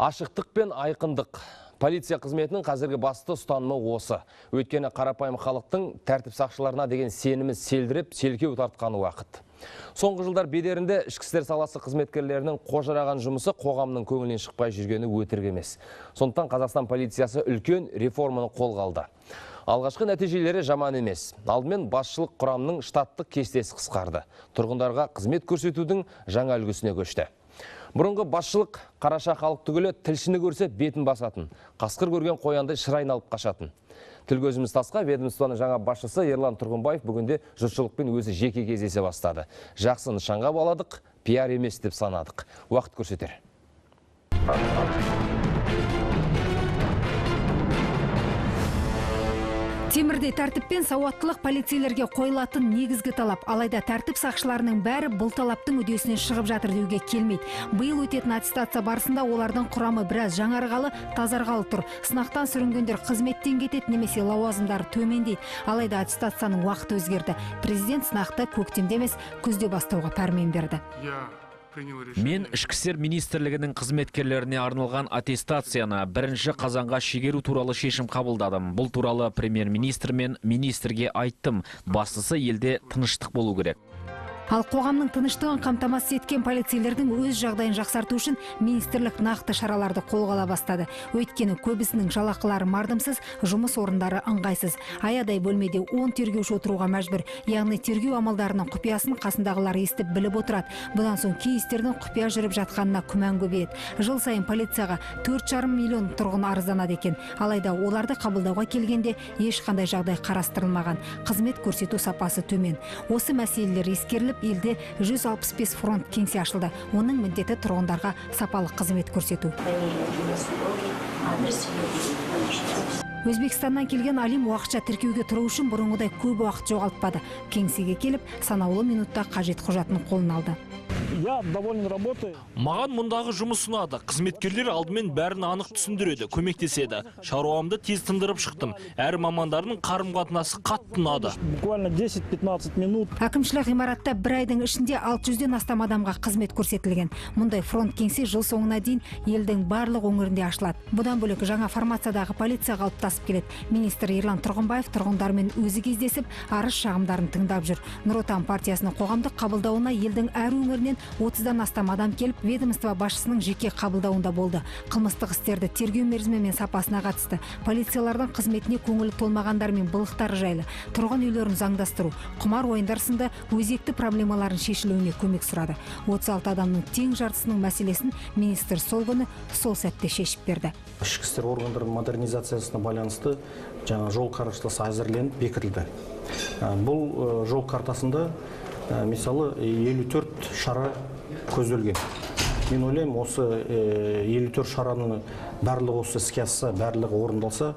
Ашықтық пен айқындық. Полиция қызметінің қазіргі басты ұстанымы осы. Өйткені қарапайым халықтың тәртіп сақшыларына деген сенімі селдіріп, селкеу тартқан уақыт. Соңғы жылдар бедерінде ішкі істер саласы қызметкерлерінің қожыраған жұмысы қоғамның көңілінен шықпай жүргені өтірік емес. Сондықтан Қазақстан полициясы үлкен реформаны қолға алды. Алғашқы нәтижелері жаман емес. Алдымен басшылық құрамның штаттық кестесі қысқарды. Тұрғындарға қызмет көрсетудің жаңа үлгісіне көшті. Бұрынғы басшылық қараша халық түгілі тілшіні көрсе бетін басатын, қасқыр көрген қоянды шырайын алып қашатын. Тіл көзіміз тасқа ведомствоның жаңа басшысы Ерлан Тұрғымбаев бүгінде жұртшылықпен өзі жеке кездесе бастады. Жақсы нышанға баладық, пиар емес деп санадық. Уақыт көрсетер. Темірдей тәртіп пен сауаттылық полицейлерге қойылатын негізгі талап. Алайда тәртіп сақшыларының бәрі бұл талаптың үдесінен шығып жатыр деуге келмейді. Биыл өтетін аттестация барысында олардың құрамы біраз жаңарғалы, тазарғалы тұр. Сынақтан сүрінгендер қызметтен кетеді немесе лауазымдары төмендейді. Алайда аттестацияның уақыты өзгерді. Президент сынақты көктемде емес, күзде бастауға пәрмен берді. Мен Ішкі істер министрлігінің қызметкерлеріне арналған аттестацияны 1 қазанға шегеру туралы шешім қабылдадым. Бұл туралы премьер-министр мен министрге айттым. Бастысы елде тыныштық болу керек. Ал қоғамның тыныштығын қамтамасыз еткен полицейлердің өз жағдайын жақсарту үшін министрлік нақты шараларды қолға ала бастады. Өйткені көбісінің жалақылары мардымсыз, жұмыс орындары ыңғайсыз. Аядай бөлмеде 10 тергеуші отыруға мәжбүр. Яғни тергеу амалдарының құпиясын қасындағылар естіп біліп отырады. Бұдан соң кей істердің құпия жүріп жатқанына күмән көбейеді. Жыл сайын полицияға 4,5 миллион тұрғын арызданады екен. Алайда оларды қабылдауға келгенде ешқандай жағдай қарастырылмаған. Қызмет көрсету сапасы төмен. Осы мәселелер ескеріліп, елде 165 фронт кеңсе ашылды. Оның міндеті тұрғындарға сапалы қызмет көрсету. Өзбекстаннан келген Алим уақытша тіркеуге тұру үшін бұрынғыдай көп уақыт жоғалтпады. Кеңсеге келіп, санаулы минутта қажет құжатын қолына алды. Я доволен работой. Маған мұндағы жұмыс ұнады. Қызметкерлер алдымен бәрін анық түсіндіреді, көмектеседі. Шаруамды тез тындырып шықтым. Әр мамандардың қарым-қатынасы қатты ұнады. Буквально 10-15 минут. Әкімшілік ғимаратта бір айдың ішінде 600-ден астам адамға қызмет көрсетілген. Мұндай фронт кеңсе жыл соңына дейін елдің барлық өңірінде ашылады. Бұдан бөлек жаңа формациядағы полиция қалыптасып келеді. Министр Ерлан Тұрғымбаев тұрғындармен өзі кездесіп, арыз шағымдарын тыңдап жүр. Нұр Отан партиясының қоғамдық қабылдауына елдің әр өңірінен 30-дан астам адам келіп, ведомство басшысының жеке қабылдауында болды. Қылмыстық істерді тергеу мерзімі мен сапасына қатысты, полициялардың қызметіне көңілі толмағандар мен былықтары жайлы, тұрғын үйлерін заңдастыру, құмар ойындар сынды өзекті проблемаларын шешілуіне көмек сұрады. 36 адамның тең жартысының мәселесін министр сол күні, сол сәтте шешіп берді. Ішкі істер органдарының модернизациясына байланысты жаңа жол картасы әзірленіп бекітілді. Бұл жол картасында мысалы 54 шара көзделген. Мен ойлаймын, осы 54 шараның барлығы осы іске асса, барлығы орындалса,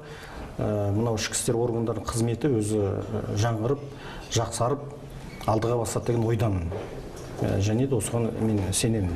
мынау ішкі істер органдарының қызметі өзі жаңғырып, жақсарып, алдыға басады деген ойдамын. Және де осыған мен сенемін.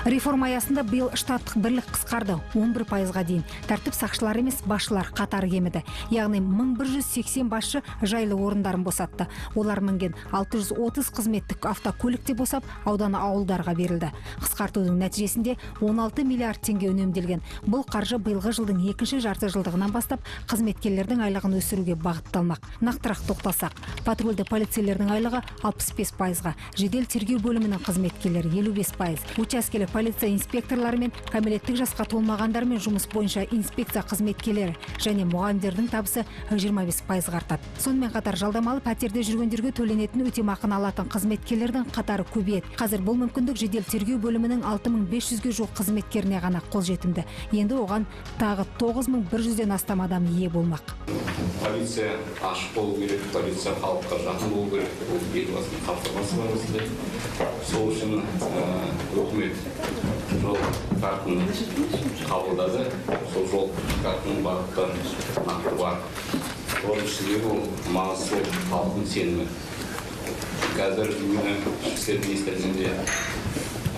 Реформа аясында биыл штаттық бірлік қысқарды 11%-ға дейін. Тәртіп сақшылары емес, басшылар қатары кеміді. Яғни 1180 басшы жайлы орындарын босатты. Олар мінген 630 қызметтік автокөлік те босап, ауданы ауылдарға берілді. Қысқартудың нәтижесінде 16 миллиард теңге үнемделген. Бұл қаржы биылғы жылдың екінші жарты жылдығынан бастап қызметкерлердің айлығын өсіруге бағытталмақ. Нақтырақ тоқталсақ, патрульді полицейлердің айлығы 65%-ға, жедел тергеу бөлімінің қызметкерлері 55%, учаскелі полиция инспекторлары мен кәмелеттік жасқа толмағандармен жұмыс бойынша инспекция қызметкерлері және мұғалімдердің табысы 25%-ға артады. Сонымен қатар жалдамалы пәтерде жүргендерге төленетін өтемақыны алатын қызметкерлердің қатары көбейеді. Қазір бұл мүмкіндік жедел тергеу бөлімінің 6500-ге жуық қызметкеріне ғана қолжетімді. Енді оған тағы 9100-ден астам адам ие болмақ. Полиция ашық болу керек, полиция халыққа жақын болу керек. Бұл елбасының тапсырмасы бар осындай. Сол үшін үкімет жол картаны қабылдады. Сол жол картының бағыттары нақты бар. Оның ішіндегі ол маңызды халықтың сенімі. Қазір ішкі істер министрлігінде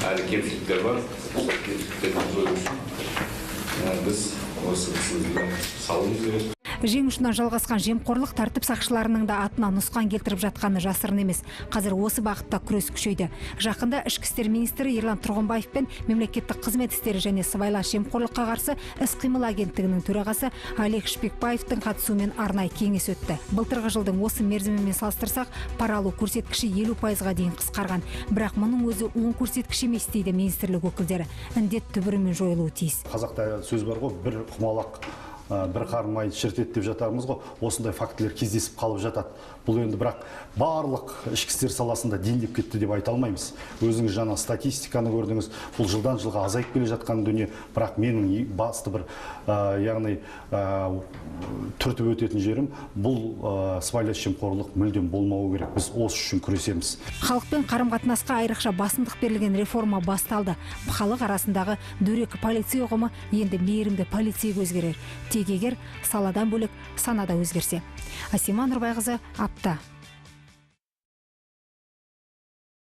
әлі кемшіліктер бар. Сол кемшіліктерді жою үшін біз осы күшімізді салуымыз керек. Жең ұшынан жалғасқан жемқорлық тәртіп сақшыларының да атына нұсқан келтіріп жатқаны жасырын емес. Қазір осы бағытта күрес күшейді. Жақында ішкі істер министрі Ерлан Тұрғымбаев пен мемлекеттік қызмет істері және сыбайлас жемқорлыққа қарсы іс-қимыл агенттігінің төрағасы Олег Шпекбаевтың қатысуымен арнайы кеңес өтті. Былтырғы жылдың осы мерзімімен салыстырсақ, пара алу көрсеткіші 50%-ға дейін қысқарған. Бірақ мұның өзі оң көрсеткіш емес дейді министрлік өкілдері. Індет түбірімен жойылуы тиіс. Қазақта сөз бар ғой, бір құмалақ бір қарын майды шірітеді деп жатармыз ғой. Осындай фактілер кездесіп қалып жатады. Бұл енді бірақ барлық ішкі істер саласында дендеп кетті деп айта алмаймыз. Өзіңіз жаңа статистиканы көрдіңіз, бұл жылдан жылға азайып келе жатқан дүние. Бірақ менің басты бір яғни түртіп өтетін жерім, бұл сыбайлас жемқорлық мүлдем болмауы керек. Біз осы үшін күресеміз. Халықпен қарым-қатынасқа айрықша басымдық берілген реформа басталды. Халық арасындағы дөрекі полицей ұғымы енді мейірімді полицейге өзгерер. Тек егер саладан бөлек санада өзгерсе. Асима Нұрбайқызы, Апта.